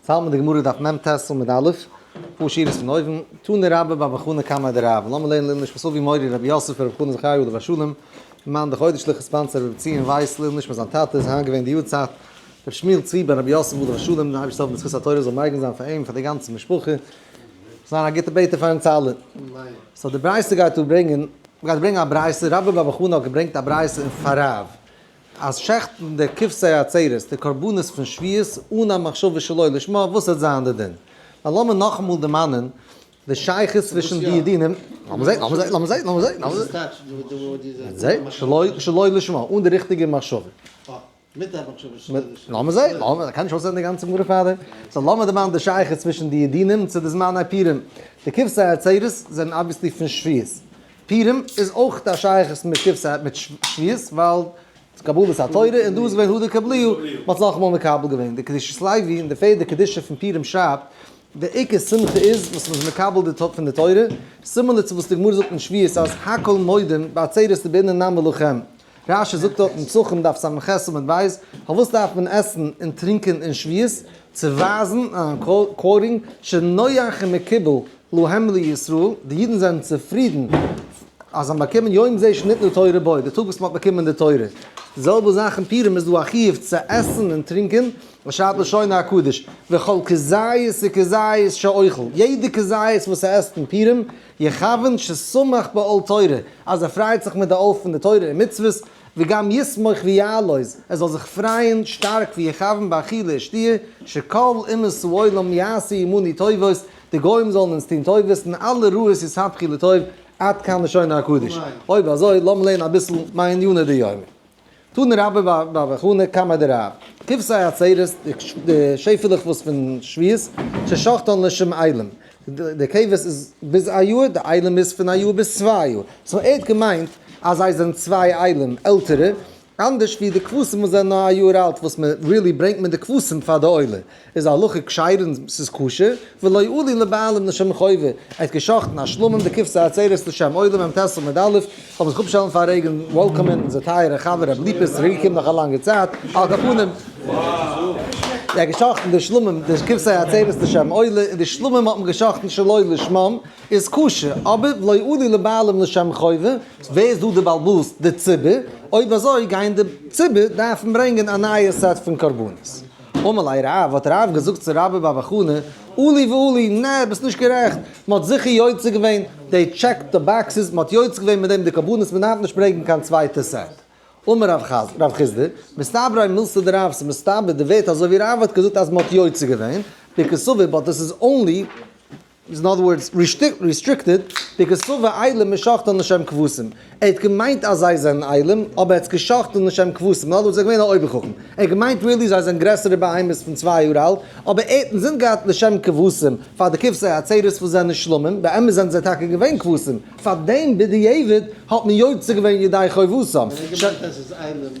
זאלט מען די גמרא דף מ ט עמוד א', פאר שורות פון אויבן, תנא רבה בר בר חנה קמיה דרב, לאמיר לערנען לעילוי נשמת אבי מורי רבי יוסף רבי חנן זכרי' עליו השלום, מאן דחודש ליכא sponsor רבי ציון ווייס לעילוי נשמת זיין טאטע איז היינט געווען די יארצייט, רבי שמואל צבי בן רבי יוסף עליו השלום, די אייבערשטער זאל בזכות התורה זאל מגין זיין פאר אים און פאר די גאנצע משפחה, זיין א גוטע בעטער פאר אונז אלע. so די ברייתא גייט דא ברענגען, גייט ברענגען א ברייתא, רבה בר בר חנה האט געברענגט א ברייתא אין פאר רב, אז שעכטן די כבשי העצרת, די קרבנות פון שביעות, אן א מחשבה שלא לשמה, וואס וועט זיין די דין? ווייל לאמיר נאכאמאל דערמאנען די שייכות צווישן די דינים, לאמיר זען, לאמיר זען, לאמיר זען, לאמיר זען, לאמיר זען, שלא לשמה, אן די ריכטיגע מחשבה. מיט א מחשבה שלא לשמה. לאמיר זען, לאמיר, קען נישט אויסזען די גאנצע גמרא פאר דעם. so לאמיר דערמאנען די שייכות צווישן די דינים צו די זמני פורים. די כבשי העצרת זענען obviously פון שביעות. פורים איז אויך א שייכות מיט כבשי מיט שביעות ווייל קבלת התורה און דא איז געווען הדר קבלוה, מען האט נאכאמאל מקבל געווען. די קדושת לוי אין די פערדע קדושה פון פורים שרייבט, די עיקר שמחה איז וואס מען איז מקבל די פון די תורה, similar צו וואס די גמרא זאגט אין שביעות אז הכל מודים בעצרת דבעינן נמי לכם. רש י זאגט דארט אין פסחים דף סח עמוד ב', פארוואס דארף מען עסן און טרינקען אין שביעות? צו ווייזן, quoting, שנוח ומקובל להם לישראל, די אידן זענען צופרידן אז זיי האבן באקומען יום זה שניתנה תורה בו, די טאג וואס מען האט באקומען די תורה. די זעלבע זאך אין פורים איז דא א חיוב צו עסן און טרינקען, שרייבט לשונו הקדוש, וכל כזית וכזית שאוכל, יעדע כזית וואס ער עסט אין פורים, יכוון ששמח בעול תורה, אז ער פרייט זיך מיט די עול פון די תורה און מצוות, וגם ישמח ויעלוז, ער זאל זיך פרייען שטארק ויכוון באכילה ושתיה, שכל אומות העולם יעשו עמנו טובות, די גוים זאלן אונז טון טובות, און אלע רעות יתהפכו לטוב, עד כאן לשונו הקדוש. אויב אזוי, לאמיר לערנען אביסל מעניינא דיומא. תנא רבה בר בר חנה קמיה דרב, כבשי העצרת, די שעפעלעך וואס פון שביעות, ששחטן לשם אילים, די כבש איז ביז א יאר, די אילים איז פון א יאר ביז צוויי יאר, so ער האט געמיינט אז זיי זענען צוויי אילים עלטערע, אנדערש ווי די כבשים וואס זענען נאר א יאר אלט וואס מען really ברענגט מען די כבשים פאר די עולה, איז הלכה כשר'ן ס'איז כשר, ולא עלו לבעלים לשם חובה, ער האט גע'שחט'ן א שלמים די כבשי העצרת לשם עולה מ ט עמוד א', זאל מען זיך אפשטעלן פאר א רגע און welcome ען אונזער טייערע חבר רב ליפא, צוריק געקומען נאך א לאנגע צייט, על כל פנים, ער האט גע'שחט'ן די שלמים די כבשי העצרת לשם עולה, און די שלמים האט מען גע'שחט'ן שלא לשמם, איז כשר, אבער ולא עלו לבעלים לשם חובה, ווער איז דא די בעל הבית? די ציבור, אויב אזוי גייען די ציבור דארפן ברענגען א נייע set פון קרבנות. אמר ליה רב, האט רב געזאגט צו רבה בר בר חנה, עלו ועלו, נע, ביסט נישט גערעכט, מען האט זיכער יוצא געווען, they checked the boxes, מען האט יוצא געווען מיט דעם די קרבנות, מען דארף נישט ברענגען קיין צווייטע set. אמר רב חסדא, מסתברא מילתא דרב, ס'איז מסתבר די ווערט אזוי ווי רב האט געזאגט אז מען האט יוצא געווען, דקסבר, but this is only in other words restricted, דקסבר אילים משחטן לשם כבשים, ער האט געמיינט אז זיי זענען אילים, אבער ער האט עס געשחט'ן לשם כבשים, in other words ער איז געווען א אויבערחכם, ער האט געמיינט really זיי זענען גרעסערע בהמות פון 2 יאר אלט, אבער ער האט אינזין געהאט לשם כבשים, פאר די כבשי העצרת וואס זענען שלמים, באמת זענען זיי טאקע געווען כבשים, פאר דעם בדיעבד האט מען יוצא געווען ידי חובתם. ווען ער האט געמיינט אז עס איז אילים,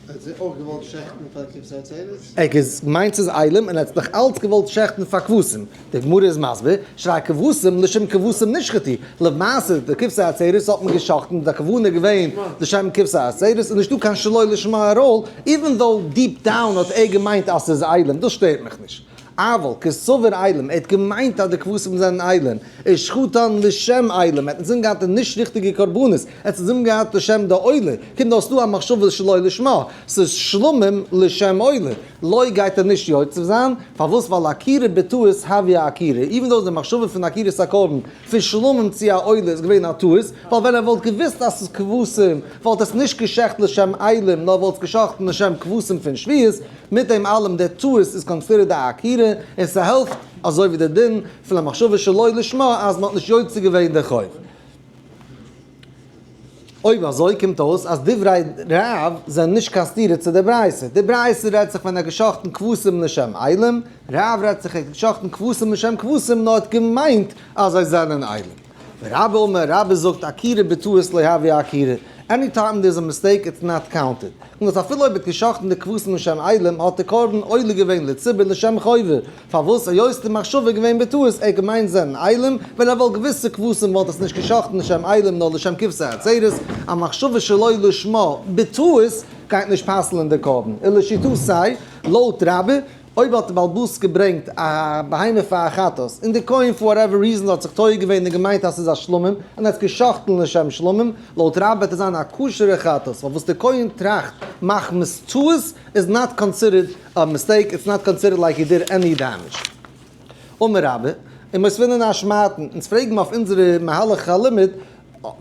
האט זי אויך געוואלט שעכטן פאר כבשי העצרת? ער האט געמיינט ס'איז אילים און ער האט נאך אלץ געוואלט שעכטן פאר כבשים. די גמרא איז מסביר, שהרי כבשים לשם כבשים נשחטו, למעשה די כבשי העצרת האט מען געשחט'ן איז די כוונה געווען לשם כבשי העצרת און נישטא קיין שלא לשמה at all, even though deep down האט ער געמיינט אז ס'איז אילים, דאס שטערט מיך נישט. אבל קסבר אילים, ער האט געמיינט אז די כבשים זענען אילים, ושחטן לשם אילים, ער האט אינזין געהאט די נישט ריכטיגע קרבנות, ער האט אינזין געהאט לשם די עולה, קומט אויס דא א מחשבה שלא לשמה, ס'איז שלמים לשם עולה, לא גייט ער נישט יוצא זיין, פארוואס ווייל עקירה בטעות הויא עקירה, even though די מחשבה פון עקירת הקרבן פון שלמים צו א עולה איז געווען א טעות, ווייל ווען ער וואלט געוואוסט אז ס'איז כבשים וואלט עס נישט געשעכט לשם אילים נאר וואלט עס געשאכטן לשם כבשים פון שביעית, מיט דעם אלעם דער טעות איז considered א עקירה און ס'העלפט אזוי ווי דער דין פון א מחשבה שלא לשמה אז מ'האט נישט יוצא געווען די חוב. אויב אזוי קומט אויס אז דברי רב זענען נישט קיין סתירה צו די ברייתא. די ברייתא רעדט זיך ווען ער האט געשחט'ן כבשים לשם אילים, רב רעדט זיך ער האט געשחט'ן כבשים לשם כבשים נאר האט געמיינט אז זיי זענען אילים. ורבה אמר, רבה זאגט עקירה בטעות לא הויא עקירה, any time there is a mistake it's not counted. און אז אפילו אויב ער האט געשחט'ן די כבשים לשם אילים האט די קרבן עולה געווען לציבור לשם חובה, פארוואס היות די מחשבה איז געווען בטעות, ער האט געמיינט זענען אילים, ווען ער וואלט געוואוסט ס'איז כבשים וואלט עס נישט געשחט'ן לשם אילים נאר לשם כבשי העצרת, א מחשבה שלא לשמה בטעות גייט נישט פסל'ן די קרבן, ולשיטתיה, לויט רבה. אויב האט די בעל הבית געברענגט א בהמה פאר א חטאת, און די כהן for whatever reason האט זיך טועה געווען און געמיינט אז ס'איז א שלמים, און ער האט עס גע'שחט'ן לשם שלמים, לויט רבה וועט עס זיין א כשר'ע חטאת, ווייל וואס די כהן טראכט מחמת טעות איז not considered a mistake, it's not considered like he did any damage. אמר רבה, ומותבינן אשמעתין, אונז פרעגן אויף אונזערע מהלך הלימוד,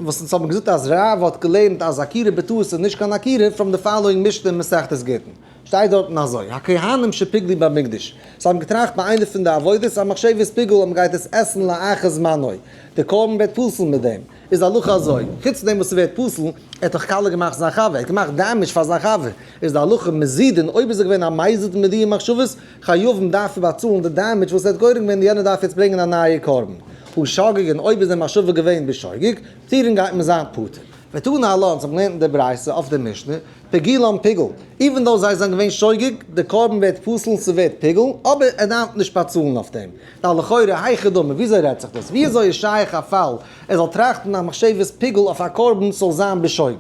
וואס אונז האבן געזאגט אז רב האט געלערנט אז עקירה בטעות איז נישט קיין עקירה, from the following משנה אין מסכת גיטין. שטייט דארטן אזוי, הכהנים שפיגלו במקדש, זיי האבן געטראכט ביי איינע פון די עבודות א מחשבת פיגול אז מען גייט עס עסן לאחר זמנו, די קרבן ווערט פסול מיט דעם, איז די הלכה אזוי, חוץ דעם וואס ס'ווערט פסול, ער האט דאך קאלע געמאכט זיין חבר, ער האט געמאכט damage פאר זיין חבר, איז די הלכה מזידין, אויב איז ער געווען א מזיד מיט די מחשבות, חייבים דארף ער באצאלן די damage וואס ער האט גורם געווען און יענער דארף יעצט ברענגען א נייע קרבן. הא שוגגין, אויב איז די מחשבה געווען בשוגג, פטורין גייט מען זיין פטור. ותנא עלה, אונז האבן געלערנט אין די ברייתא אויף די משנה, פיגולן פיגול, even though זיי זענען געווען שוגג, די קרבן ווערט פסול און ס'ווערט פיגול, אבער ער דארף נישט באצאלן אויף דעם. דהא לכאורה היכי דמי, וויאזוי רעדט זיך דאס? וויאזוי איז שייך א פאל ער זאל טראכטן א מחשבת פיגול אויף א קרבן ס'זאל זיין בשוגג?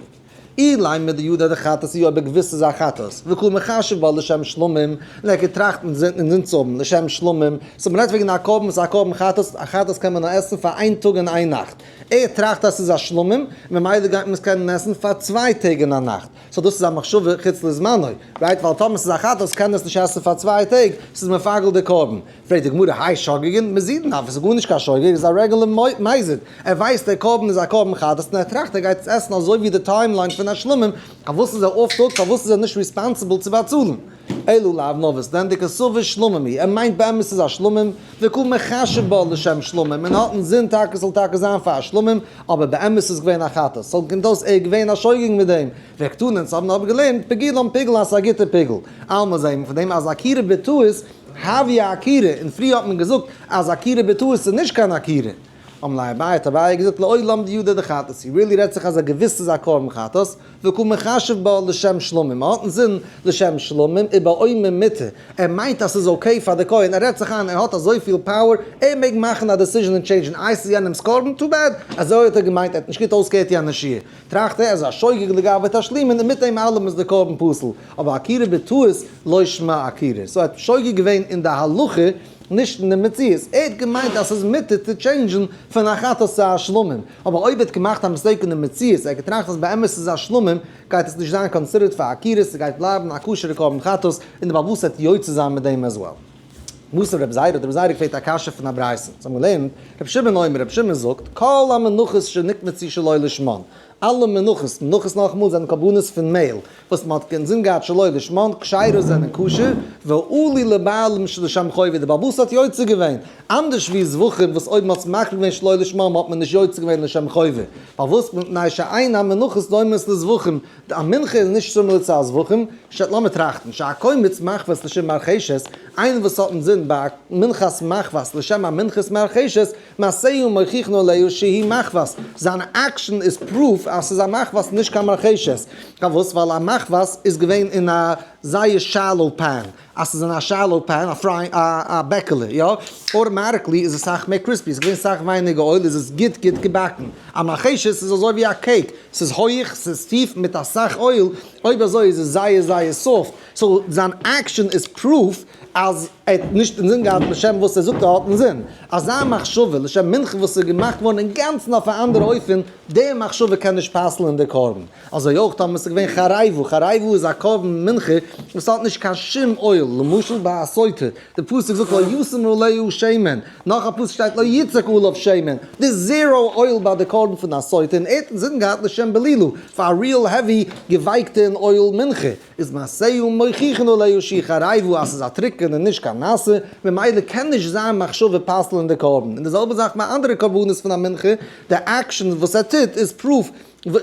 אילימא דידע דחטאת היא אויב ער געוואוסט ס'איז א חטאת, וקא מחשב בה לשם שלמים, און ער האט געטראכט אינזין צו האבן לשם שלמים, so מ'רעדט וועגן א קרבן וואס איז א קרבן חטאת, א חטאת קען מען נאר עסן פאר איין טאג און איין נאכט, ער טראכט אז ס'איז א שלמים, ממילא גייט מען עס קענען עסן פאר 2 טעג און א נאכט, so דאס איז א מחשבה חוץ לזמנו, right? ווייל טאמער ס'איז א חטאת קען מען עס נישט עסן פאר 2 טעג, ס'איז מפגל די קרבן. פרעגט די גמרא, האי שוגגין מזידין הוי, ס'איז גארנישט קיין שוגג, איז א regular מזיד, ער ווייסט דער קרבן איז א קרבן חטאת און ער טראכט ער גייט עס עסן אזוי ווי די timeline פון א שלמים, פארוואס איז ער off the hook, פארוואס איז ער נישט responsible צו באצאלן? אלא לאו נאר וואס דען דקסבר שלמים היא, ער מיינט באמת ס'איז א שלמים, וקא מחשב בה לשם שלמים, און האט אינזין טאקע ס'זאל טאקע זיין פאר א שלמים, אבער באמת איז געווען א חטאת, so קומט אויס ער איז געווען א שוגג מיט דעם, וקתני אונז האבן אבער געלערנט פיגולן פיגול אז ס'איז א גוטע פיגול, אלמא זעהן מיר פון דעם אז עקירה בטעות הויא עקירה, און פריער האט מען געזאגט אז עקירה בטעות איז נישט קיין עקירה. אמר ליה אביי, האט אביי געזאגט לעולם דידע דחטאת היא, really רעדט זיך אז ער געוויסט ס'איז א קרבן חטאת, וקא מחשב בה לשם שלמים, מען האט אינזין לשם שלמים, ובאומר מותר, ער מיינט אז ס'איז okay פאר די כהן, ער רעדט זיך איין ער האט אזויפיל power, ער מעג מאכן א decision און change ן, איי ס'איז יענעמ'ס קרבן, too bad, אזוי האט ער געמיינט, ער האט נישט גוט אויסגעהערט יענע שיעור, טראכט ער אז א שוגג לגבי תשלומין און מיט דעם אלעם איז די קרבן פסול, אבער עקירה בטעות לא שמה עקירה, so ער האט שוגג געווען אין די הלכה נישט אין די מציאות, ער האט געמיינט אז ס'איז מותר צו change ן פון א חטאת צו א שלמים, אבער אויב ער האט געמאכט א mistake אין די מציאות, ער האט געטראכט אז באמת ס'איז א שלמים, גייט עס נישט זיין considered פאר עקירה, ס'גייט בלייבן א כשר'ע קרבן חטאת, און די בעל הבית וועט יוצא זיין מיט דעם as well. מתיב רבי זירא, האט רבי זירא געפרעגט א קשיא פון א ברייתא. זיי האבן געלערנט, רבי שמעון אומר, רבי שמעון זאגט, כל המנחות שנקמצו שלא לשמן, אלע מנחות, מנחות נאכאמאל זענען קרבנות פון מעהל, וואס מען האט אינזין געהאט שלא לשמן, כשרות זענען כשר, ועלו לבעלים לשם חובה, די בעל הבית האט יוצא געווען, אנדערש ווי זבחים וואס אויב מען האט עס מקריב געווען שלא לשמן האט מען נישט יוצא געווען לשם חובה, פארוואס? מפני שאין המנחות דומות לזבחים, א מנחה איז נישט similar צו א זבחים, לאמיר טראכטן, שהקומץ מחבת לשם מרחשת, איינער וואס האט אינזין ביי א מנחת מחבת לשם א מנחת מרחשת, מעשהו מוכיחין עליה שהיא מחבת, זיין action איז proof אז ס'איז א מחבת נישט קיין מרחשת, פארוואס? ווייל א מחבת איז געווען אין א זייער shallow pan, אז ס'איז אין א shallow pan, א fry א בעקעלע, יא, automatically איז עס סאך מער crispy, ס'איז געווען סאך ווייניגער oil איז עס גוט גוט געבאקן, א מרחשת איז אזוי ווי א cake, ס'איז הויך, ס'איז טיף מיט אסאך oil, אויב אזוי איז עס זייער זייער soft, so זיין action איז proof אז ער האט נישט אינזין געהאט לשם וואס ער זאגט ער האט אינזין. אזא מחשבה לשם מנחה וואס איז געמאכט געווארן אינגאנצן אויף א אנדערע אופן, די מחשבה קען נישט פסל'ן די קרבן. אזוי אויך טאמער ס'איז געווען חרבה, חרבה איז א קרבן מנחה וואס האט נישט קיין שום oil, למשל ביי א סוטה, די פסוק זאגט לא ישם עליה שמן, נאך א פסוק שטייט לא יצק עליו שמן, די zero oil ביי די קרבן פון א סוטה, און ער האט אינזין געהאט לשם בלילה, פאר א real heavy געווייקטע אין oil מנחה. איז מעשהו מוכיחין עליה שהיא חרבה אז ס'איז א טרוקענע נישט קיין נאסע, ממילא קען נישט זיין מחשבה פסל'ן די קרבן, און די זעלבע זאך ביי אנדערע קרבנות פון א מנחה, די action וואס ער טוט איז proof,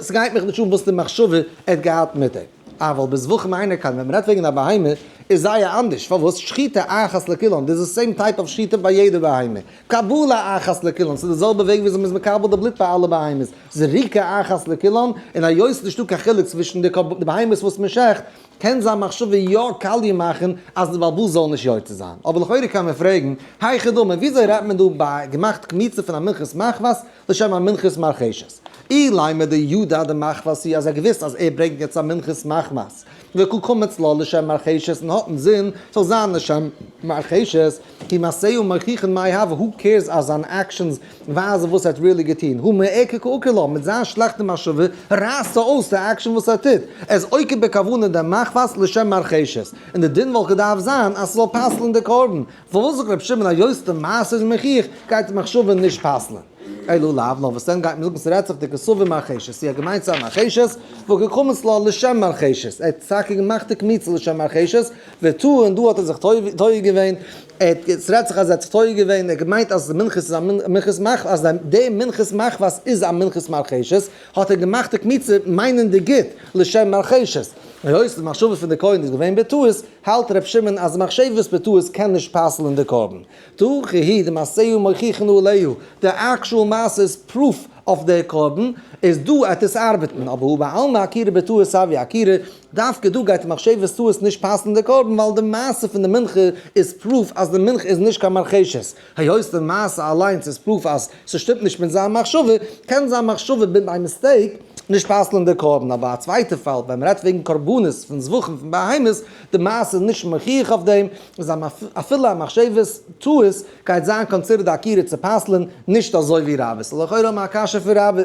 ס'גייט מיך נישט אן וואס די מחשבה ער האט געהאט מיט דעם. אבל בזבחים אינו כן, ווען מ'רעדט וועגן א בהמה איז זייער אנדערש, פארוואס שחיטה אחת לכולן, דאס איז same type of שחיטה ביי יעדע בהמה, קבלה אחת לכולן, ס'איז די זעלבע וועג וויאזוי מ'איז מקבל די בלוט ביי אלע בהמות, זריקה אחת לכולן, און היות ס'נישטא קיין חילוק צווישן די בהמות וואס מ'שעכט, קען זיין מחשבה יא קאליע מאכן אז די בעל הבית זאל נישט יוצא זיין. אבער לכאורה קען מען פרעגן, היכי דמי, וויאזוי רעדט מען דא ביי געמאכט קמיצה פון א מנחת מחבת לשם א מנחת מרחשת? אילימא דידע דמחבת היא אז ער האט געוואוסט אז ער ברענגט יעצט א מנחת מחבת. וקא קמיץ לה לשם מרחשת און האט אינזין ס'זאל זיין לשם מרחשת, כי מעשהו מוכיחין מאי הוה, who cares אז זיין actions ווייזן וואס ער האט really געטון, הא מעיקרא קא עקר לה, מיט זיין שלעכטע מחשבה רייסט ער אויס די action וואס ער טוט, ער איז עוקר בכוונה דעם מחבת לשם מרחשת, און די דין וואלט געדארפט זיין אז ס'זאל פסל'ן די קרבן, פארוואס זאגט רבי שמעון היות די מעשה איז מוכיח גייט די מחשבה נישט פסל'ן? אלא לאו, נאר וואס דען גייט מען זאגן ס'רעדט זיך דקסבר מרחשת, ס'האט געמיינט ס'איז א מרחשת, וקא קמיץ לה לשם מרחשת, ער האט טאקע געמאכט די קמיצה לשם מרחשת, וטעה און דא האט ער זיך טועה געווען, ס'רעדט זיך אז ער האט זיך טועה געווען, ער האט געמיינט אז מנחת איז א מנחת מחבת, אז די מנחת מחבת איז א מנחת מרחשת, האט ער געמאכט די קמיצה מיינענדיג גוט, לשם מרחשת. היות די מחשבה פון די כהן איז געווען בטעות, האלט ר' שמעון אז מחשבת בטעות קען נישט פסל'ן די קרבן. דא הכא דמעשהו מוכיחין עליו, די actual מעשה איז proof אויף די קרבן, איז דא עט עס ארבעטן, אבער הא בעלמא עקירה בטעות הויא עקירה, דווקא דא גייט די מחשבת טעות נישט פסל'ן די קרבן ווייל די מעשה פון די מנחה איז proof אז די מנחה איז נישט קיין מרחשת, היות די מעשה אליינס איז proof אז ס'שטימט נישט מיט זיין מחשבה, קען זיין מחשבה by mistake נישט פסל'ן די קרבן, אבער א צווייטע פאל ווען מ'רעדט וועגן קרבנות פון זבחים פון בהמות, די מעשה איז נישט מוכיח אויף דעם, איז אפילו א מחשבת טעות גייט זיין considered עקירה צו פסל'ן, נישט אזוי ווי רבה. ס'איז לכאורה האבן א קשיא פון רבה.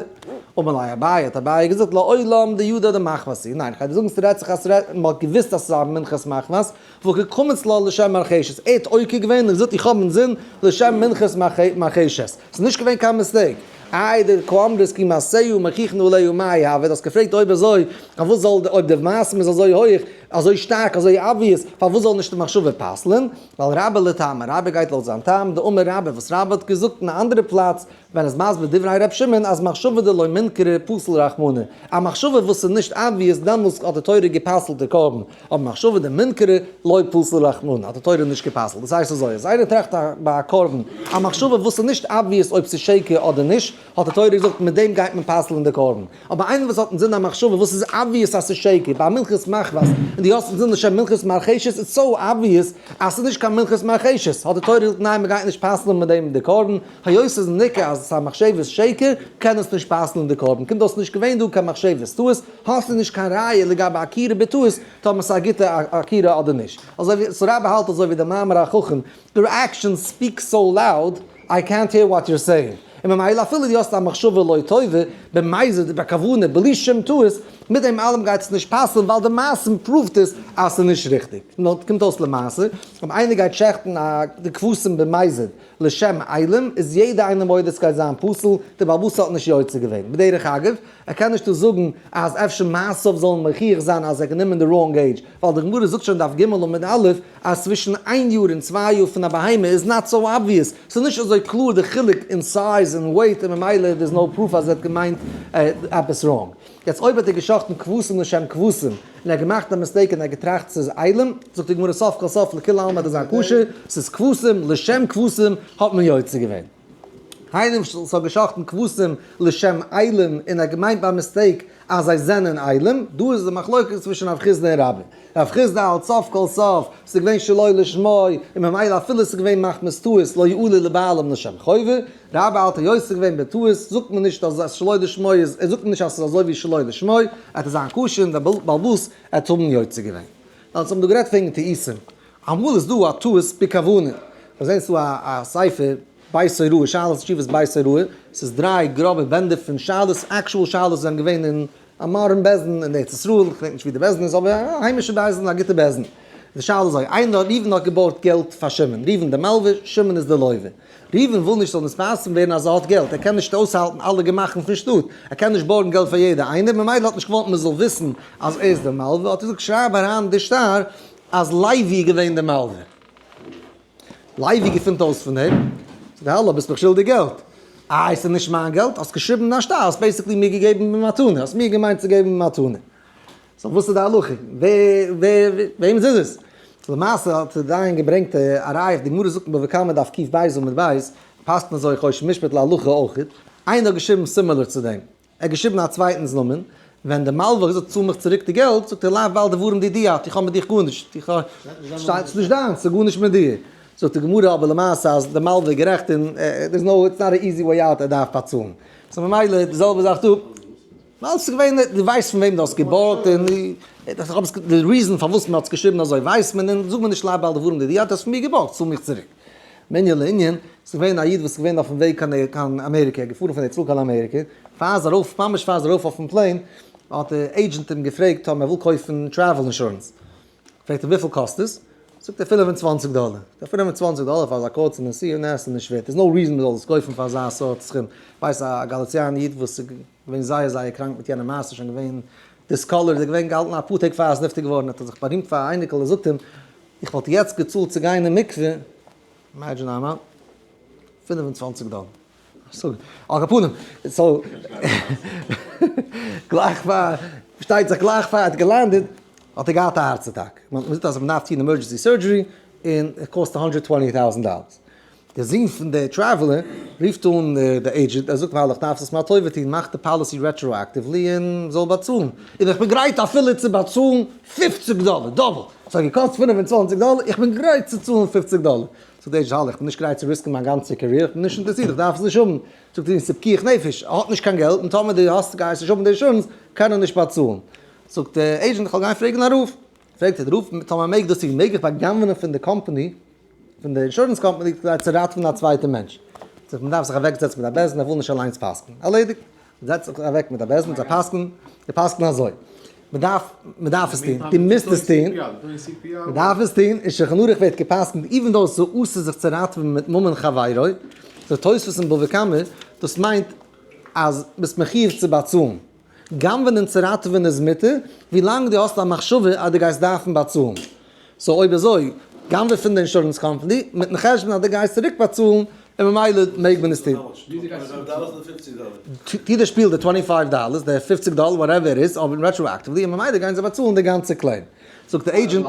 אמר ליה אביי, האט אביי געזאגט לעולם דידע דמחבת היא, ניין, כ'גיי דיר זאגן ס'רעדט זיך אז מ'האט געוואוסט אז ס'איז א מנחת מחבת, וקא קמיץ לה לשם מרחשת, ער האט עוקר געווען און געזאגט איך האב אינזין לשם מנחת מרחשת, ס'איז נישט געווען קיין mistake. איי דקאמרת כי מעשהו מוכיחין עליו מאי הוה, דו האסט געפרעגט אויב אזוי פארוואס זאל אויב די מעשים איז אזוי הויך אזוי שטארק אזוי obvious פארוואס זאל נישט די מחשבה פסל'ן, ווייל רבה לטעמיה, רבה גייט לויט זיין טעם, דאמר רבה וואס רבה האט געזאגט אין א אנדערע פלאץ ווען עס מסביר דברי ר' שמעון אז מחשבה דלא מינכרא פסל רחמנא, א מחשבה וואס איז נישט obvious דעמאלס האט די תורה גע'פסל'ט די קרבן, אבער מחשבה דמינכרא לא פסל רחמנא האט די תורה נישט גע'פסל'ט, דאס הייסט אזוי אז איינער טראכט ביי א קרבן א מחשבה וואס איז נישט obvious אויב ס'איז שקר אדער נישט, האט די תורה געזאגט מיט דעם גייט מען פסל'ן די קרבן, אבער איינער וואס האט אינזין א מחשבה וואס איז obvious אז ס'איז שקר, ביי מנחת מחבת, און דו האסט אינזין לשם מנחת מרחשת איז so obvious אז ס'איז נישט קיין מנחת מרחשת, האט די תורה געזאגט ניין מ'גייט נישט פסל'ן מיט דעם די קרבן, היות ס'איז ניכר אז ס'איז א מחשבת שקר, קען עס נישט פסל'ן די קרבן, קומט אויס נישט געווען דא קיין מחשבת טעות, האסטו נישט קיין ראיה לגבי עקירה בטעות, טאמער ס'איז א גוטע עקירה אדער נישט. אזוי ווי, so רבה האלט אזוי ווי דער מאמר החכם, your actions speak so loud, איי קענט העיר וואט יור סעיאינג. און ממילא אפילו דו האסט א מחשבה לא טובה, במזיד, בכוונה, בלי שום טעות, מיט דעם אלעם גייט עס נישט פסל'ן ווייל די מעשים prove ט עס אז ס'איז נישט ריכטיג. נו, קומט אויס למעשה, אויב איינער גייט שעכטן א די כבשים במזיד לשם אילים, איז יעדער איינער מודה ס'גייט זיין פסול, דער בעל הבית האט נישט יוצא געווען. בדרך אגב, ער קען נישט דא זאגן אז אפשר מעשיו זאלן מוכיח זיין אז ער האט גענומען די wrong age, ווייל די גמרא זאגט שוין דף ג' עמוד א' אז צווישן איין יאר און צוויי יאר פון א בהמה איז not so obvious, ס'איז נישט אזוי קלאר די חילוק אין size און weight און ממילא there's no proof אז ער האט געמיינט עפעס wrong. יעצט אויב האט ער געשאכטן כבשים לשם כבשים און ער האט געמאכט א mistake און ער האט געטראכט ס'איז אילים, זאגט די גמרא סוף כל סוף לכולי עלמא דאס זיין כשר, ס'איז כבשים לשם כבשים האט מען יוצא געווען. איינער וואס האט געשאכטן כבשים לשם אילים און ער האט געמיינט by mistake אז זיי זענען אילים, דא איז די מחלוקת צווישן רב חסדא און רבה. רב חסדא האלט סוף כל סוף ס'איז געווען שלא לשמו און ממילא אפילו ס'איז געווען מחמת טעות לא יעלה לבעלים לשם חובה, רבה האלט היות ס'איז געווען בטעות זאגט מען נישט אז שלא לשמו איז, זאגט מען נישט אז ס'איז אזוי ווי שלא לשמו, עט עס זיין כשר און דער בעל הבית עט האבן יוצא געווען. אונז האבן דא גערעדט וועגן טעותים. אמאל איז דא א טעות בכוונה. מיר זעהן ס'דא א ספר בית הוראה, שאלות ותשובות בית הוראה, ס'איז דריי גראבע בענדער פון שאלות, actual שאלות זענען געווען אין א מאדערן בית דין אין ארץ ישראל, איך געדענק נישט ווי די בית דין איז, אבער א היימישע בית דין, א גוטע בית דין. די שאלה איז אזוי, איינער האט, ראובן האט געבארגט געלט פאר שמעון, ראובן דער מלווה, שמעון איז דער לווה. ראובן וויל נישט ס'זאל נתפרסם ווערן אז ער האט געלט, ער קען נישט אויסהאלטן אלע גמח'ן פון שטאט, ער קען נישט בארגן געלט פאר יעדער איינער, ממילא האט נישט געוואלט מ'זאל וויסן אז ער איז דער מלווה, האט ער געזאגט שרייב אריין די שטר אז לוי איז געווען דער מלווה. לוי געפינט אויס פון דעם, זאגט ער האלא ביסט מיך שולדיג געלט. איי ס'איז נישט מיין געלט, האסט געשריבן אין א שטר, האסט basically מיר געגעבן במתנה, האסט מיר געמיינט צו געבן במתנה. so וואס איז די הלכה? ווער וועמענס איז עס? למעשה האט דער דיין געברענגט א ראיה, די גמרא זאגט אין בבא קמא דף קב עמוד ב', פסק'נט אזוי חושן משפט להלכה אויך, איינער האט געשריבן similar צו דעם, ער האט געשריבן א צווייטנס נאמען, ווען די מלווה האט געזאגט צאל מיך צוריק די געלט, זאגט ער לאו בעל דברים דידי את, איך האב מיט דיך גארנישט, איך האב, ס'איז נישט דיינס, ס'איז גארנישט מיט דיר. זאגט די גמרא אבער למעשה אז די מלווה איז גערעכט און there's no, it's not an easy way out, ער דארף באצאלן. so ממילא די זעלבע זאך דא. ווייל ס'איז געווען, דו ווייסט פון וועם דו האסט געבארגט, און די reason פארוואס מען האט עס געשריבן אזוי ווייסט מען, און זאג מיר נישט לאו בעל דברים דידי, דו האסט פון מיר געבארגט, צאל מיך צוריק. מענין לענין, ס'איז געווען א איד וואס איז געווען אויפן וועג קיין אמעריקע, ער איז געפארן פון ארץ ישראל קיין אמעריקע, פאר ער איז ארויף, ממש פאר ער איז ארויף אויפן plane, האט די agent אים געפרעגט טאמער ער וויל קויפן travel insurance. פרעגט ער וויפיל קאסט עס? זאגט ער 25 דאלער. זאגט ער 25 דאלער פאר אזא קורצע נסיעה? נע, ס'איז נישט ווערט, there's no reason מ'זאל עס קויפן פאר אזא סארט סכום. כ'ווייס א גאליציאנער איד וואס איז געווען זייער זייער קראנק מיט יענע מעשה, שוין געווען discolored, איז געווען געהאלטן אפאר טעג פאר ער איז נפטר געווארן, האט ער זיך בארימט פאר א אייניקל, ער זאגט אים, איך וואלט יעצט געצאלט צו גיין אין מקווה, imagine א amount, 25 דאלער. על כל פנים, so, גלייך פאר, פארשטייט זיך גלייך פאר ער האט גע land עט, האט ער געהאט א heart attack. מען זאגט אז מען דארף טון emergency surgery, און עס קאסט 120,000 דאלער. דער זון פון דער traveler רופט אן די agent, ער זאגט ווייל איך דארף עס מיר א טובה טון, מאך די policy retroactively און זאל באצאלן. און איך בין גרייט אפילו צו באצאלן 50 דאלער, double. ס'האט געקאסט 25 דאלער, איך בין גרייט צו צאלן 50 דאלער. זאגט דער agent, איך בין נישט גרייט צו risk ן מיין גאנצע career, איך בין נישט אינטערעסירט, איך דארף עס נישט האבן. זאגט ער, ס'איז פיקוח נפש, ער האט נישט קיין געלט, און טאמער דו האסט גייסט נישט האבן די insurance, קען ער נישט באצאלן. זאגט דער agent, איך וועל גיין פרעגן א רב. פרעגט ער דער רב, טאמער מעג דאס טון, מעג איך בא'גנב'ענען פון די קאמפאני, פון די insurance company, כדי צו ראטעווען א צווייטע מענטש? זאגט, מען דארף זיך אוועקזעצן מיט א בית דין, ער וויל נישט אליינס פסק'ן. ערלעדיגט. זעצט זיך אוועק מיט א בית דין, זיי פסק'ן, זיי פסק'ן אזוי. מען דארף, מען דארף עס טון, דו מוזט עס טון, מען דארף עס טון, אין שולחן ערוך ווערט גע'פסק'נט even though עס איז אסור זיך צו ראטעווען מיט ממון חברו, זאגט תוספות אין בבא קמא, דאס מיינט אז ביסט מחיוב צו באצאלן. גנב'ענען צו ראטעווען איז מותר, ווילאנג דו האסט א מחשבה אז דו גייסט דארפן באצאלן. so אויב אזוי, גנב'ע פון די insurance company, מיטן חשבון אז דו גייסט צוריק באצאלן, און ממילא מעג מען עס טון. טו די שפיל די 25 דאלער, די 50 דאלער, whatever it is, אבער retroactively, און ממילא גייען זיי באצאלן די גאנצע claim. זאגט די agent.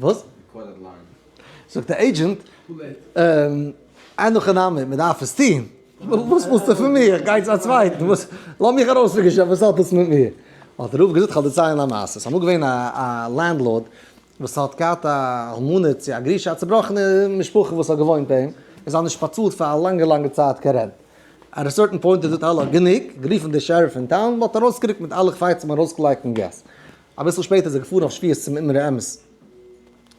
וואס? זאגט די agent, אין הכי נמי, מען דארף עס טון. וואס ווילסטו פון מיר? איך גיי צו א צווייטן, וואס? לאז מיך ארויס פון געשעפט, וואס האט דאס מיט מיר? האט דער רב געזאגט, איך וועל דערציילן א מעשה. ס'איז אמאל געווען א landlord וואס האט געהאט א אלמנה צו א גרושה, א צובראכענע משפחה וואס האט געוואוינט ביי אים, און זיי האבן נישט באצאלט פאר א לאנגע לאנגע צייט קיין rent. at a certain point האט ער געזאגט האלא, גענוג, גערופן די שעריף אין town, מ'האט ארויסגערוקט מיט אלע חפצים ארויסגעלייגט אין גאס. אביסל שפעטער איז ער געפארן אויף שביעות צום אמרי אמת,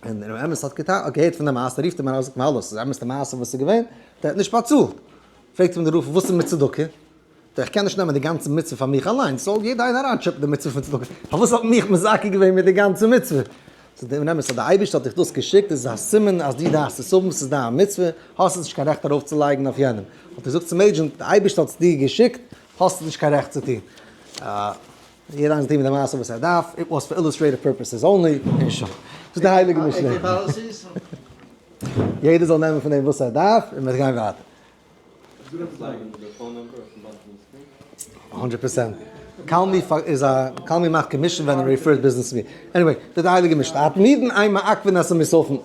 און דער אמרי אמת האט געהערט פון די מעשה, רופט אים ארויס זאגט אים האלא, ס'איז אמת די מעשה וואס איז געווען? דער האט נישט באצאלט. פרעגט אים דער רב, וואס איז מיט צדקה? זאגט ער, איך קען נישט נעמען די גאנצע מצוה פאר מיך אליין, זאל יעדער איינער אריינטשעפען די מצוה פון צדקה, פארוואס האט מען מיך מזכה געווען מיט די גאנצע מצוה? זאגט דער אמרי אמת, אז דער אייבערשטער האט דיך דאס געשיקט, איז עס א סימן אז דו דארפסט עס האבן, ס'איז דיין מצוה, האסט עס נישט קיין רעכט ארויפצולייגן אויף יענעם. האט ער געזאגט צום agent, דער אייבערשטער האט עס דיר געשיקט, האסטו נישט קיין רעכט צו טון. יעדער איינער זאל טון מיט די מעשה וואס ער דארף, it was for illustrative purposes only, און שוין. דאס איז די הייליגע משנה. יעדער זאל נעמען פון דעם וואס ער דארף, און מ'וועט גיין ווייטער. 100%. call me פאר איז א call me מאכט commission ווען ער refer ט ביזנעס צו מיר. anyway, דאס איז די הייליגע משנה. התמידין אין מעכבין את המוספין.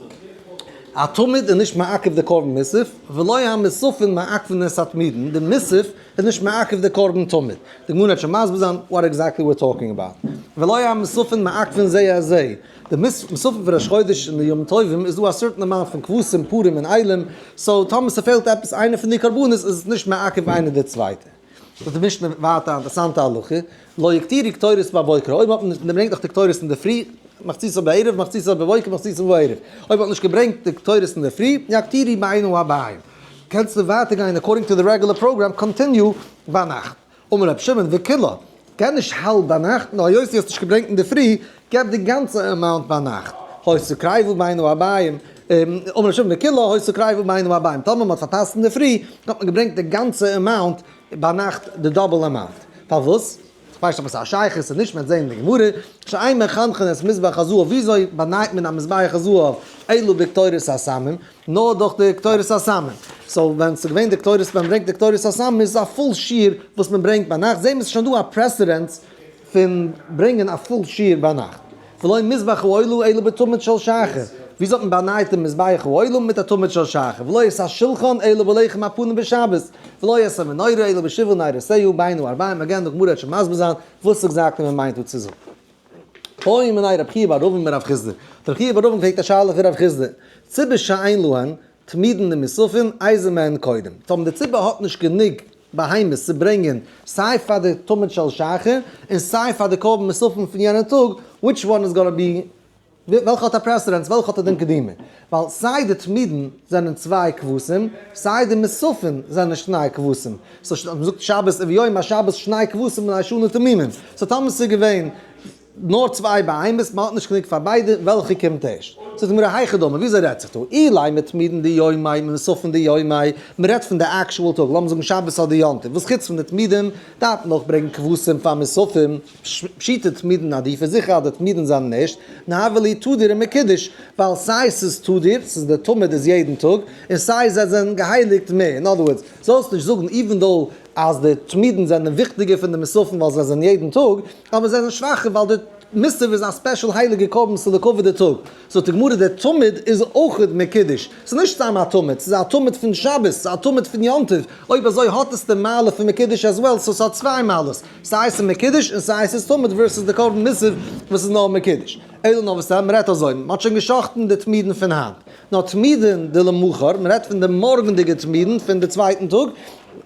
א תמיד איז נישט מעכב די קרבן מוסף, ולא המוספין מעכבין את התמידין, די מוסף איז נישט מעכב די קרבן תמיד. די גמרא וועט שוין מסביר זיין what exactly we're talking about. ולא המוספין מעכבין זה את זה. די מוספין פון ראש חודש און די ימים טובים איז דא א certain amount פון כבשים, פרים און אילים, so טאמער ס'פעלט עפעס איינע פון די קרבנות איז עס נישט מעכב איינע די צווייטע. זאגט די משנה ווייטער א אינטערעסאנטע הלכה, לא יקטירו קטורת בבוקר, אויב האט מען נישט געברענגט נאך די קטורת אינדערפרי, מחציתה בערב, מחציתה בבוקר, מחציתה בערב, אויב האט מען נישט געברענגט די קטורת אינדערפרי, יקטירו בין הערבים, קענסטו ווייטער גיין according to the regular program, continue ביינאכט. אמר רבי שמעון וכולה, קען נישט האלב ביינאכט, נאר היות דו האסט נישט געברענגט אינדערפרי, געב די גאנצע amount ביינאכט. היתה קריבה בין הערבים, אמר רבי שמעון וכולה, היתה קריבה בין הערבים, טאמער מען האט פארפאסט אינדערפרי, האט מען געברענגט די גאנצע amount ביינאכט, די double amount. פארוואס? כ'ווייס נישט אויב עס איז א שייכות און נישט, מען וועט זען אין די גמרא, שאין מחנכין את מזבח הזהב, וויאזוי באנייט מען א מזבח הזהב, אלא בקטורת הסמים, נאר דורך די קטורת הסמים. so ווען ס'איז געווען די קטורת, ווען מ'ברענגט די קטורת הסמים איז עס א full שיעור וואס מ'ברענגט ביינאכט, זעהן מיר ס'איז שוין דא א precedence פון ברענגען א full שיעור ביינאכט. ולא מזבח העולה אלא בתמיד של שחר, וויאזוי האט מען באנייט דעם מזבח העולה מיט א תמיד של שחר, ולא את השולחן אלא בלחם הפנים בשבת, ולא את המנורה אלא בשבעה נרותיה בין הערבים, again די גמרא וועט שוין מסביר זיין וואס exactly מען מיינט דא צו זאגן. בעו מיניה רב חייא בר אבין מרב חסדא, רב חייא בר אבין פרעגט א שאלה פון רב חסדא, ציבור שאין להן תמידין ומוספין איזה מהן קודם, טאמער די ציבור האט נישט גענוג. בהמות צו ברענגען סיי פאר די תמיד של שחר און סיי פאר די קרבן מוספים פון יענע טאג, which one is gonna be, וועלכע האט א precedence, וועלכע האט א דין קדימה? ווייל סיי די תמידין זענען צוויי כבשים, סיי די מוספים זענען שני כבשים. so מ'זאגט שבת וביום השבת שני כבשים בני שנה תמימים. so טאמער ס'איז געווען נאר צוויי בהמות, מ'האט נישט גענוג פאר ביידע, וועלכע קומט ערשט? זאגט די גמרא היכי דמי, וויאזוי רעדט זיך דא? אילימא תמידין דיומיה מוספין דיומיה, מ'רעדט פון די actual טאג, לאמיר זאגן שבת אדער יום טוב, וואס חוץ פון די תמידים דארף מען אויך ברענגען כבשים פאר מוספים, פשיטא תמידין עדיפא, זיכער אז די תמידין זענען ערשט, ניהוו להו תדיר ומקודש, ווייל סיי ס'איז תדיר, ס'איז די תמיד איז יעדן טאג, און סיי זיי זענען געהייליגט מער, in other words, זאלסט נישט זאגן even though אז די תמידין זענען וויכטיגער פון די מוספים ווייל זיי זענען יעדן טאג, אבער זיי זענען שוואכער ווייל די מוסף איז א special הייליגע קרבן ס'איז לכבוד די טאג. זאגט די גמרא דער תמיד איז אויכעט מקודש, ס'איז נישט סתם א תמיד, ס'איז א תמיד פון שבת, ס'איז א תמיד פון יום טוב, אויב אזוי האט עס די מעלה פון מקודש as well, so ס'האט צוויי מעלות, סיי ס'איז מקודש און סיי ס'איז תמיד versus די קרבן מוסף וואס איז נאר מקודש. אלא נאר וואס מ'רעדט אזוי, מ'האט שוין גע'שחט'ן די תמידין פון היינט, נאר תמידין דלמחר, מ'רעדט פון די מארגנדיגע תמידין פון די צווייטן טאג,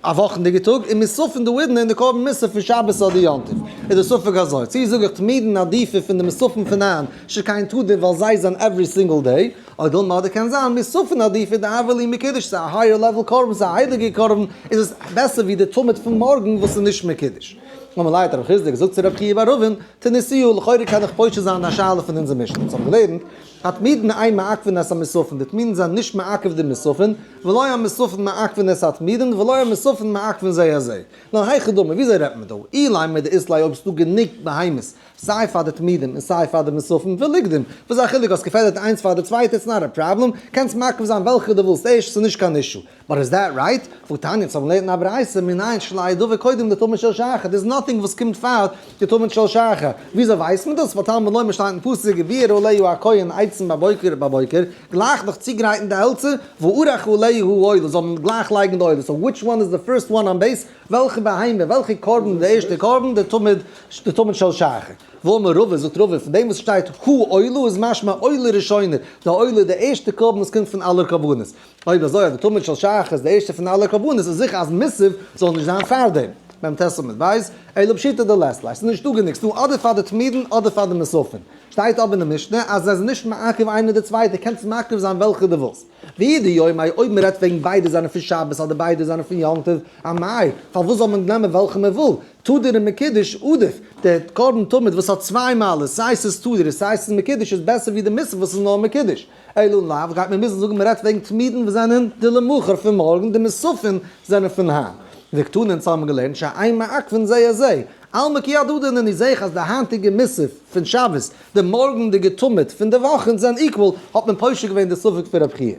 א וואכנדיגע טאג, און מוספין דהאידנא און די קרבן מוסף פון שבת אדער יום טוב. איז די ספק אזוי, צי זאג איך תמידין עדיפא פון די מוספין פון היינט, שכן תדיר ווייל זיי זענען every single day, או דילמא אדער קען זיין מוספין עדיפא דהוו להו מקודש, ס'איז א higher level קרבן, ס'איז א הייליגע קרבן, איז עס בעסער ווי די תמיד פון מארגן וואס איז נישט מקודש. אמר ליה האט רב חסדא געזאגט צו רב חייא בר אבין, תניתוה, לכאורה קען איך פושט זיין די שאלה פון אונזער משנה, אונז האבן געלערנט, התמידין אין מעכבין את המוספין, די תמידין זענען נישט מעכב די מוספין, ולא המוספין מעכבין את התמידין, ולא המוספין מעכבין זה את זה. נאר היכי דמי, וויאזוי רעדט מען דא? אילימא דאית להו אויב ס'דא גענוג בהמות, סיי פאר די תמידים און סיי פאר די מוספין, וליקדים, וואס איז א חילוק, האסט געפעדערט איינס פאר די צווייטע, it's not a problem, קענסט מעכב זיין וועלכע דו ווילסט ערשט, ס'איז נישט קיין issue. but is that right? והתניא, אונז האבן געלערנט אין א ברייתא, מנין שלא יהא דבר קודם לתמיד של שחר, there's nothing וואס קומט פאר די תמיד של שחר. וויאזוי ווייסט מען דאס? ווייל תלמוד לומר שטייט אין פסוק וביער עליה הכהן עצים בבוקר בבוקר, גלייך נאך צוגרייטן די העלצער, וערך עליה העולה, זאל מען גלייך לייגן די עולה. so which one is the first one on base? וועלכע בהמה, וועלכע קרבן איז די ערשטע קרבן? די תמיד, די תמיד של שחר. ואמר רבא, זאגט רבא, פון דעם וואס שטייט העולה איז משמע עולה ראשונה, די עולה די ערשטע קרבן וואס קומט פון אלע קרבנות. אויב אזוי אז די תמיד של שחר איז די ערשטע פון אלע קרבנות איז זיכער אז מוסף זאל נישט זיין פארדעם. מ"ט עמוד ב', אלא פשיטא דלית ליה, ס'איז נישטא גענוג, ס'דא אדער פאר די תמידין אדער פאר די מוספין. שטייט אבער אין די משנה אז זיי זענען נישט מעכב איינער די צווייטע, קענסט מקריב זיין וועלכע דו ווילסט. ואי דיומיה, אויב מ'רעדט וועגן ביידע זענען פון שבת אדער ביידע זענען פון יום טוב, אמאי, פארוואס זאל מען נעמען וועלכע מ'וויל? תדיר און מקודש עדיף, דער קרבן תמיד וואס האט צוויי מעלות, סיי ס'איז תדיר און סיי ס'איז מקודש איז בעסער ווי די מוסף וואס איז נאר מקודש. אלא לאו, גייט מען מוזן זאגן מ'רעדט וועגן תמידין וואס זענען דלמחר פון מארגן, די מוספין זענען פון היינט. וקתני אונז האבן געלערנט שאין מעכבין זה את זה. אלמא כי הדדי נינהו זעה איך אז די היינטיגע מוסף פון שבת, די מארגנדיגע תמיד פון די וואכן זענען equal, האט מען פושט געווען די ספק פון רב חייא.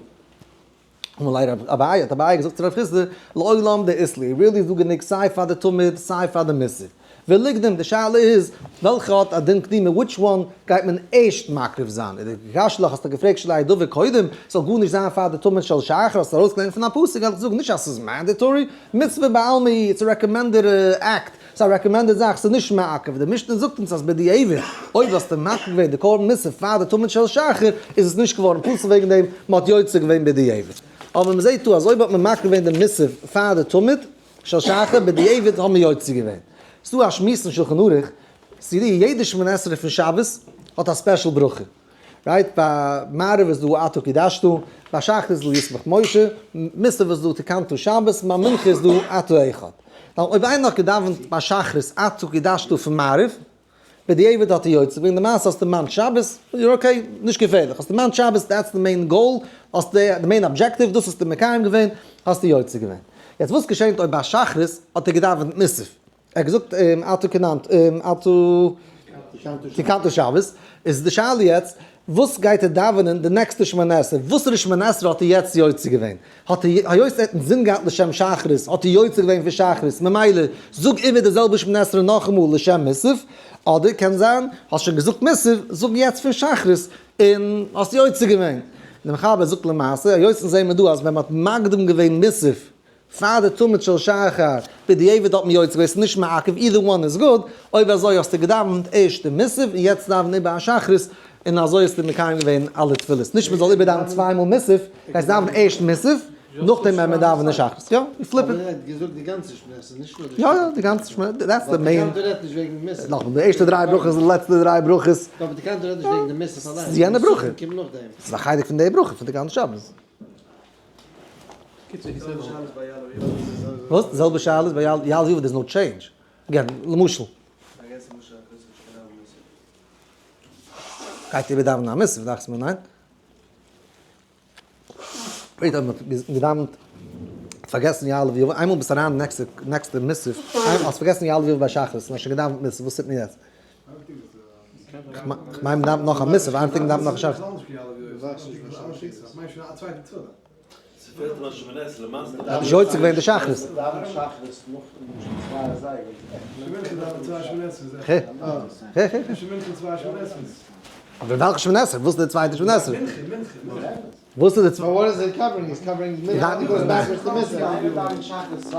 אמר ליה רב אביי, האט אביי געזאגט צו רב חסדא, לעולם דאית להו, really איז דא גענוג סיי פאר די תמיד סיי פאר די מוסף. וליקדים, די שאלה איז, וועלכע האט א דין קדימה, which one גייט מען ערשט מקריב זיין? איז די קשיא לך, האסטו געפרעגט שלא יהא דבר קודם, ס'זאל גארנישט זיין פאר די תמיד של שחר, האסטו ארויסגעלערנט פון א פסוק, וועל איך זאגן, נישט אז ס'איז mandatory, מצוה בעלמא היא, it's a recommended act, ס'איז א recommended זאך, ס'איז נישט מעכב, די משנה זאגט אונז אז בדיעבד, אויב האסטו מקריב געווען די קרבן מוסף פאר די תמיד של שחר, איז עס נישט געווארן פסול וועגן דעם, מ'האט יוצא געווען בדיעבד. אבער מ'זעט דא אז אויב האט מען מקריב געווען די מוסף פאר די תמיד של שחר, בדיעבד האט מען יוצא געווען. ס'דא א שמועס אין שלחן ערוך, ס'איז יעדע שמונה עשרה פון שבת האט א special ברכה. right? ביי מעריב איז דא אתה קדשת, ביי שחרית איז דא ישמח משה, מוסף איז דא תקנת שבת, ביי מנחה איז דא אתה אחד. ווייל אויב איינער האט געדאווענט ביי שחרית אתה קדשת פון מעריב, בדיעבד האט ער יוצא געווען, למעשה האסטו דערמאנט שבת, you're okay, נישט געפערליך, האסט דערמאנט שבת, that's the main goal, האסט די main objective, דאס האסטו מקיים געווען, האסטו יוצא געווען. יעצט וואס געשענט אויב ביי שחרית האט ער געדאווענט מוסף? ער האט געזאגט אתה קננת אתה תקנת שבת, איז די שאלה יעצט וואס גייט ער דאווענען די נעקסטע שמונה עשרה, וואסערע שמונה עשרה האט ער יעצט יוצא געווען, האט ער היות ער האט אינזין געהאט לשם שחרית האט ער יוצא געווען פון שחרית ממילא זאג איבער די זעלבע שמונה עשרה נאכאמאל לשם מוסף, אדער קען זיין האסט שוין געזאגט מוסף זאג יעצט פון שחרית און האסט יוצא געווען. דער מחבר זאגט למעשה היות אונז זעהן מיר דא אז ווען מען האט מקדים געווען מוסף פאר די תמיד של שחר, בדיעבד האט מען יוצא געווען, ס'איז נישט מעכב, either one is good, אויב אזוי האסטו געדאווענט ערשט די מוסף און יעצט דאווען איבער א שחרית, און אזוי האסטו מקיים געווען אלע תפילות, נישט מ'זאל איבערדאווענען צוויי מאל מוסף, גייסט דאווענען ערשט מוסף. נאכדעם ווען מיר דאווענען שחרית. יא, we flip it. אבער ער האט געזאגט די גאנצע שמונה עשרה, נישט נאר די יא יא, די גאנצע שמונה, that's the main. די קאנטער רעדט נישט וועגן מוסף. נאכדעם, די ערשטע דריי ברכות און די לעצטע דריי ברכות. אבער די קאנטער רעדט נישט וועגן די מוסף אליין. ס'איז יענע ברכה. קומט נאכדעם. ס'איז א חלק פון די ברכה, פון די גאנצע שבת. וואס? די זעלבע שאלה איז ביי יעלה ויבוא, there's no change. Again, למשל. גייט איבער דאווענען א מוסף, דאכט זיך מיר, ניין? פרעגט אויב מ'האט געדאווענט, פארגעסן יעלה ויבוא, איינמאל ביסט אריין next נעקסטע מוסף, איינמאל האסט פארגעסן יעלה ויבוא ביי שחרית, און האסט שוין געדאווענט מוסף, וואס טוט מען יעצט? כ'מיין מ'דאווענט נאך א מוסף, איין טאג מ'דאווענט נאך שחרית. האט נישט יוצא געווען די שחרית. אבער וועלכע שמונה עשרה? וואס איז די צווייטע שמונה עשרה? וואס איז די צווייטע?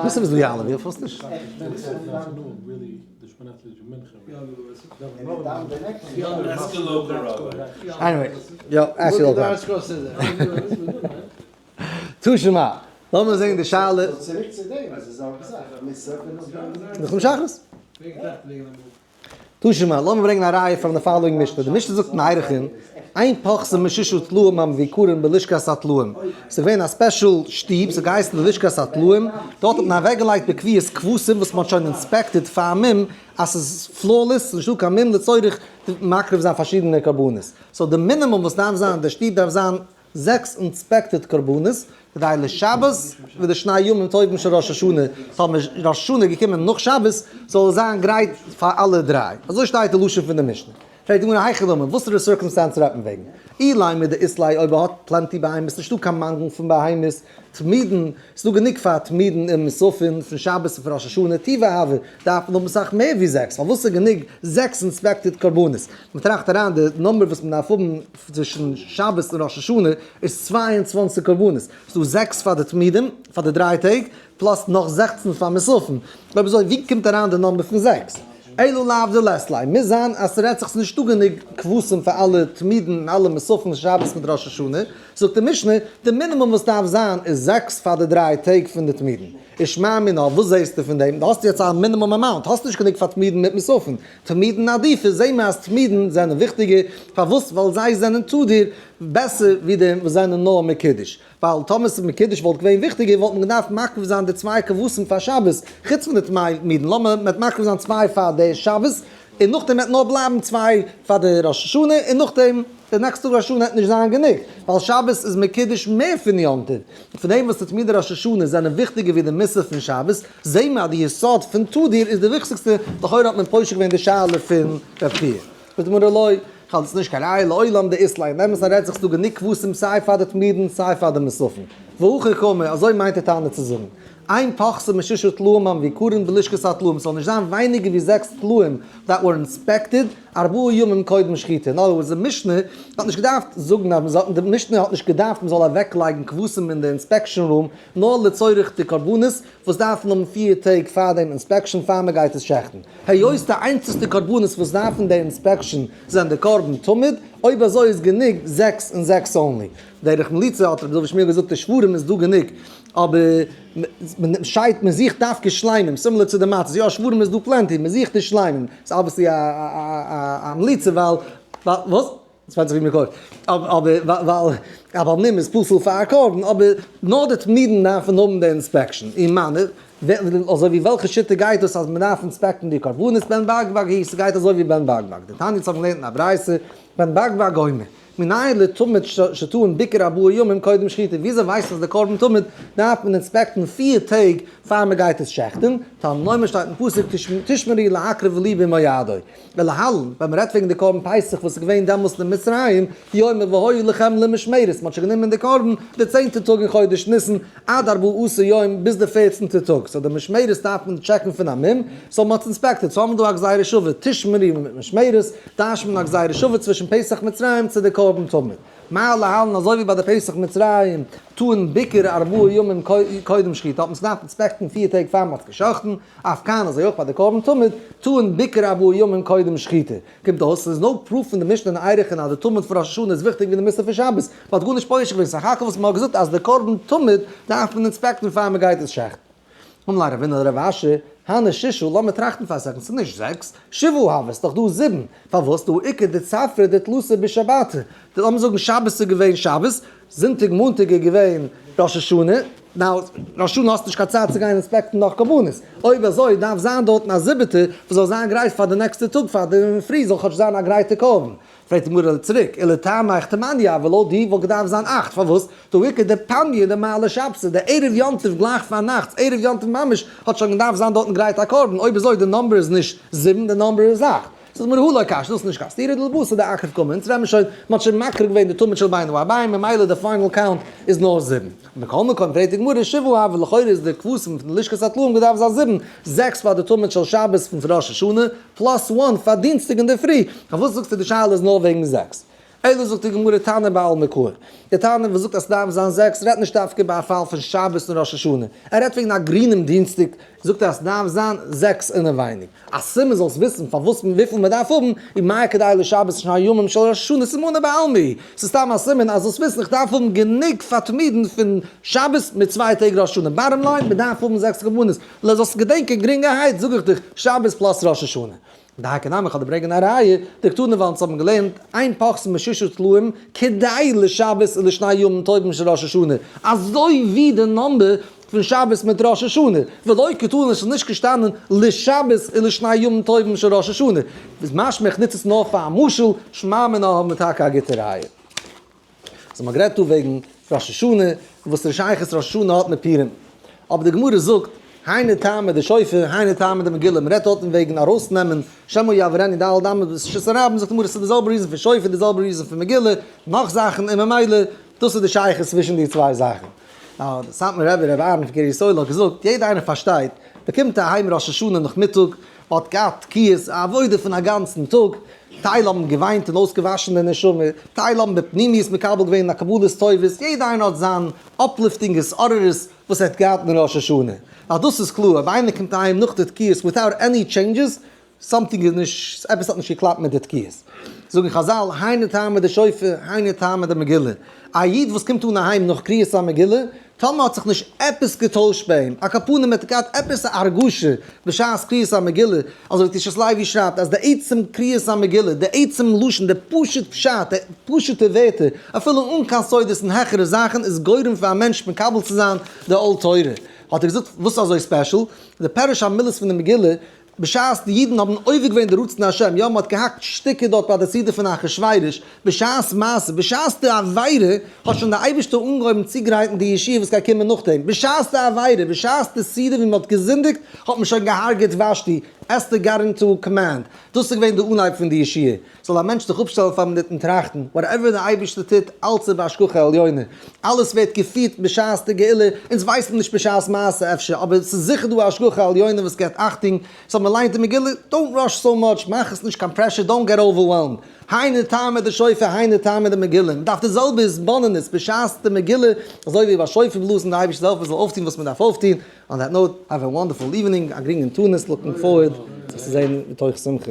מוסף איז דא יעלה ויבוא, פארוואס נישט? Anyway, יא, ask your local rabbi. תא שמע, לאמיר זען די שאלה. נאכן שחרית. תא שמע, לאמיר ברענגען א ראיה from the following משנה. די משנה זאגט אין ערכין, אין פוחתין מששה טלאים המבוקרין בלשכת הטלאים. ס'איז געווען א special שטוב, ס'האט געהייסן די לשכת הטלאים, דארט האט מען אוועקגעלייגט בקביעות כבשים וואס מ'האט שוין inspected פאר מום, אז ס'איז flawless, ס'איז נישטא קיין מום לצורך מקריב זיין פארשידענע קרבנות. So די מינימום וואס דארף זיין, די שטוב דארף זיין זעקס inspected קרבנות, כדי לשבת ולשני ימים טובים של ראש השנה, טאמער ראש השנה איז געקומען נאך שבת, זאל עס זיין גרייט פאר אלע דריי. אזוי שטייט די לשון פון די משנה. פרעגט די גמרא היכי דמי, וואסערע circumstance רעדט מען וועגן? אילימא דאית ליה אויב ער האט plenty בהמות, נישטא קיין מאנגל פון בהמות, תמידין, ס'דא גענוג פאר תמידין און מוספין פון שבת און פון ראש השנה, טובא הוו, דארף מען האבן סאך מער ווי זעקס, פארוואס איז גענוג זעקס inspected קרבנות? מען טראכט אריין די number וואס מען דארף האבן צווישן שבת און ראש השנה איז 22 קרבנות, ס'דא זעקס פאר די תמידים פאר די דריי טעג, plus נאך 16 פאר מוספין, אויב אזוי ווי קומט אריין די number פון זעקס? אלא לאו דלית ליה, מוז זיין אז ס'רעדט זיך ס'נישטא גענוג כבשים פאר אלע תמידים און אלע מוספין שבת מיט ראש השנה, זאגט די משנה, די מינימום וואס דארף זיין איז זעקס פאר די דריי טעג פון די תמידים. ושמע מינה, וואס זעסטו פון דעם? דו האסט יעצט א מינימום amount, האסט נישט גענוג פאר תמידים מיט מוספין. תמידין עדיפי, זעהן מיר אז תמידין זענען וויכטיגער, פארוואס? ווייל זיי זענען תדיר בעסער ווי די וואס זענען נאר מקודש. ווייל טאמער ס'איז מקודש וואלט געווען וויכטיגער וואלט מען געדארפט מקריב זיין די צוויי כבשים פאר שבת, חוץ פון די תמידין, לאמיר מ'וועט מקריב זיין צוויי פאר די שבת, און נאכדעם וועט נאר בלייבן צוויי פאר די ראש השנה, און נאכדעם די next טאג ראש השנה וועט נישט זיין גענוג, ווייל שבת איז מקודש מער פון יום טוב, און פון דעם וואס די תמידי ראש השנה זענען וויכטיגער ווי די מוסף פון שבת, זעהן מיר אז די יסוד פון תדיר איז די וויכטיגסטע, לכאורה האט מען פושט געווען די שאלה פון רב חייא. זאגט די גמרא לא, כ'האלט עס נישט קיין ראיה לעולם דאית ליה, אין אמת'ן רעדט זיך ס'דא גענוג כבשים סיי פאר די תמידין סיי פאר די מוספין. והכי קאמר, אזוי מיינט די תנא צו זאגן. אין פוחתין מששה טלאים המבוקרין בלשכת הטלאים, ס'זאל נישט זיין ווייניגער ווי זעקס טלאים that were inspected ארבעה ימים קודם שחיטה. In other words, די משנה האט נישט געדארפט זאגן אז מ'זאל, די משנה האט נישט געדארפט מ'זאל אוועקלייגן כבשים אין די inspection room נאר לצורך די קרבנות וואס דארפן האבן פיר טעג פאר דעם inspection פאר מ'גייט עס שעכטן. היות די איינציגסטע קרבנות וואס דארפן די inspection זענען די קרבן תמיד, אויב אזוי איז גענוג זעקס און זעקס only. דרך מליצה האט רבי דוד שמואל געזאגט די שוורים איז דא גענוג, אבער מען שיידט מען זוכט דווקא שלימים, similar צו די מצות, יא שוורים איז דא plenty, מען זוכט די שלימים, ס'איז obviously א א מליצה ווייל וואס? עס ווענדט זיך ווי מען קויפט, אבער ווייל א בעל מום איז פסול פאר א קרבן, אבער נאר די תמידים דארפן האבן די inspection, און מיינער, אזוי ווי וועלכע שיטה גייט דאס אז מען דארף inspect ן די קרבנות, בן בג בג היא, ס'גייט אזוי ווי בן בג בג, דתניא האבן געלערנט אין א ברייתא, בן בג בג אומר. מנין לתמיד שטעון ביקור ארבעה ימים קודם שחיטה, וויאזוי ווייסט מען אז די קרבן תמיד דארף מען inspect ן פיר טעג פאר מען גייט עס שעכטן, תלמוד לומר שטייט אין פסוק תשמרו להקריב לי במועדו, ולהלן, ווען מען רעדט וועגן די קרבן פסח וואס איז געווען דעמאלסט אין מצרים, יאמר והיו לכם למשמרת, מען האט שוין גענומען די קרבן די צענטע טאג אין חודש ניסן עד ארבעה עשר יום ביז די פערצנטע טאג, so די משמרת דארף מען טשעקן פון א מום, so מען האט inspected, so האבן מיר דא א גזירה שווה תשמרו מיט משמרת, דרש'ט מען א גזירה שווה צווישן פסח מצרים צו די קרבן תמיד. מה להלן אזוי ווי ביי די פסח מצרים טעון ביקור ארבעה ימים קודם שחיטה האט מען עס געדארפט inspect ן פיר טעג פאר מען האט עס גע'שחט'ן, אף כאן אזוי אויך ביי די קרבן תמיד טעון ביקור ארבעה ימים קודם שחיטה. קומט אויס ס'איז no proof פון די משנה אין ערכין אז די תמיד פון ראש השנה איז וויכטיג ווי די מוסף פון שבת, מען האט גארנישט פושט געווען סך הכל וואס מען האט געזאגט אז די קרבן תמיד דארף מען inspect ן פאר מען גייט עס שעכטן. אמר ליה רבינא לרב אשי, הני ששה, לאמיר טראכטן פאר א second, ס'איז נישט זעקס, שבעה הוו, ס'איז דאך דא זיבן, פארוואס דהא איכא דצפרא דתלתא בשבתא, לאמיר זאגן שבת איז געווען שבת, זונטאג מאנטאג איז געווען ראש השנה, now ראש השנה האסטו נישט קיין צייט צו גיין inspect ן נאך קרבנות, אויב אזוי דארף זיין דארטן א זיבעטע וואס זאל זיין גרייט פאר די נעקסטע טאג פאר די פרי זאל כאטש זיין א גרייטע קרבן. פרעגט די גמרא צוריק, ולטעמיך תמניא, אבער לויט דיר וואלט געדארפט זיין אכט, פארוואס? דהא איכא דפניא דמעלי שבתא, די ערב יום טוב גלייך פארנאכטס, ערב יום טוב ממש, האט שוין געדארפט זיין דארטן גרייט א קרבן, אויב אזוי די number איז נישט זיבן, די number איז אכט. זאגט די גמרא הא לא קשיא, דאס איז נישט קיין סתירה, דלבתר דאקריב קאמר, אונז רעדן מיר שוין, מען האט שוין מקריב געווען די תמיד של בין הערבים, ממילא די final count איז נאר זיבן. מכל מקום פרעגט די גמרא שבעה הוו, לכאורה איז די כבשים פון לשכת הטלאים געדארפט זיין זיבן, זעקס פאר די תמיד של שבת פון ראש השנה, plus one פאר דינסטאג אינדערפרי, פארוואס זאגסטו די שאלה איז נאר וועגן זעקס? אלא זאגט די גמרא תנא בעלמא קאי. די תנא וואס זאגט אז ס'דארף זיין זעקס רעדט נישט דווקא ביי א פאל פון שבת און ראש השנה, ער רעדט וועגן א גרינעם דינסטאג, זאגט ער אז ס'דארף זיין זעקס אינעווייניג. א סימן זאלסט וויסן פארוואס און וויפיל מ'דארף האבן, ומאי כדאי לשבת שני ימים של ראש השנה סימנא בעלמא. ס'איז סתם א סימן אז זאלסט וויסן איך דארף האבן גענוג פאר תמיד'ן פון שבת מיט צוויי טעג ראש השנה. bottom line, מ'דארף האבן זעקס קרבנות. זאלסט געדענקען גרינגערהייט זאג איך דיך, שבת plus ראש השנה. דהכי נמי כ'וועל דיר ברענגען א ראיה, דקתני ווייל אונז האבן געלערנט אין פוחתין מששה טלאים כדי לשבת ולשני ימים טובים של ראש השנה, אזוי ווי די number פון שבת מיט ראש השנה, ולא קתני עס איז נישט געשטאנען לשבת ולשני ימים טובים של ראש השנה, איז משמע איך נוץ עס נאר פאר א משל, שמע מינה האבן מיר טאקע א גוטע ראיה. סאו מ'האט גערעדט דא וועגן ראש השנה, וואס די שייכות ראש השנה האט מיט פורים. אבער די גמרא זאגט, היינו טעמא דשופר, היינו טעמא דמגילה, מ'רעדט דארטן וועגן ארויסנעמען שמא יעבירנו ד' אמות ברשות הרבים, זאגט די גמרא ס'איז די זעלבע reason פון שופר, די זעלבע reason פון מגילה, נאך זאכן, און ממילא דאס איז די שייכות צווישן די צוויי זאכן. נאר דער סאטמאר רבי רבי אהרן פון קרית יואל האט געזאגט, יעדער איינער פארשטייט, מ'קומט אהיים ראש השנה נאכמיטאג, מ'האט געהאט תקיעות, א עבודה פון א גאנצן טאג, טייל האבן געוויינט און אויסגעוואשן די נשמה, טייל האבן בפנימיות מקבל געווען א קבלות טובות, יעדער איינער האט זיין uplifting התעוררות וואס ער האט געהאט אין ראש השנה. ווייל דאס איז קלאר, אויב איינער קומט אהיים נאך די תקיעות without any changes, something איז נישט, עפעס האט נישט געקלאפט מיט די תקיעות. זאגן חזל, היינו טעמא דשופר, היינו טעמא דמגילה. א איד וואס קומט אן אהיים נאך קריאת המגילה, טאמער האט זיך נישט עפעס געטוישט ביי אים, על כל פנים ער האט געהאט עפעס א הרגשה בשעת קריאת המגילה, אזוי ווי קדושת לוי שרייבט אז די עצם קריאת המגילה, די עצם לשון, די פשוט פשט, די פשוטע ווערטער, אפילו אן קיין סודות און העכערע זאכן, איז גורם פאר א מענטש מקבל צו זיין די עול תורה. האט ער געזאגט, וואס איז אזוי special? די פירוש המילות פון די מגילה בשעת די אידן האבן עובר געווען די רצון השם, יא, מען האט געהאקט שטיקער דארט ביי די סעודה פון אחשורוש, בשעת מעשה, בשעת די עבירה, האט שוין דער אייבערשטער אנגעהויבן צוגרייטן די ישועה וואס גייט קומען נאכדעם, בשעת די עבירה, בשעת די סעודה ווי מען האט געזינדיגט, האט מען שוין געהארגעט ושתי, אסתר got into command, דאס איז געווען די אנהייב פון די ישועה. זאל א מענטש זיך אפשטעלן פאר מינוט און טראכטן, whatever דער אייבערשטער טוט, אלץ איז בהשגחה עליונה, אלעס ווערט געפירט בשעת די גאולה, אונז ווייסן נישט בשעת מעשה אפשר, אבער עס איז זיכער דא א השגחה עליונה וואס געבט אכטונג, so מען ליינט די מגילה, don't rush so much, מאך עס נישט קיין pressure, don't get overwhelmed, היינו טעמא דשופר היינו טעמא דמגילה, מען דארף די זעלבע התבוננות בשעת די מגילה, אזוי ווי ביי שופר בלאזן, די אייבערשטער זאל העלפן מען זאל אויפטון וואס מען דארף אויפטון, on that note, have a wonderful evening, א גרינגן תענית, looking forward זיך צו זען מתוך שמחה.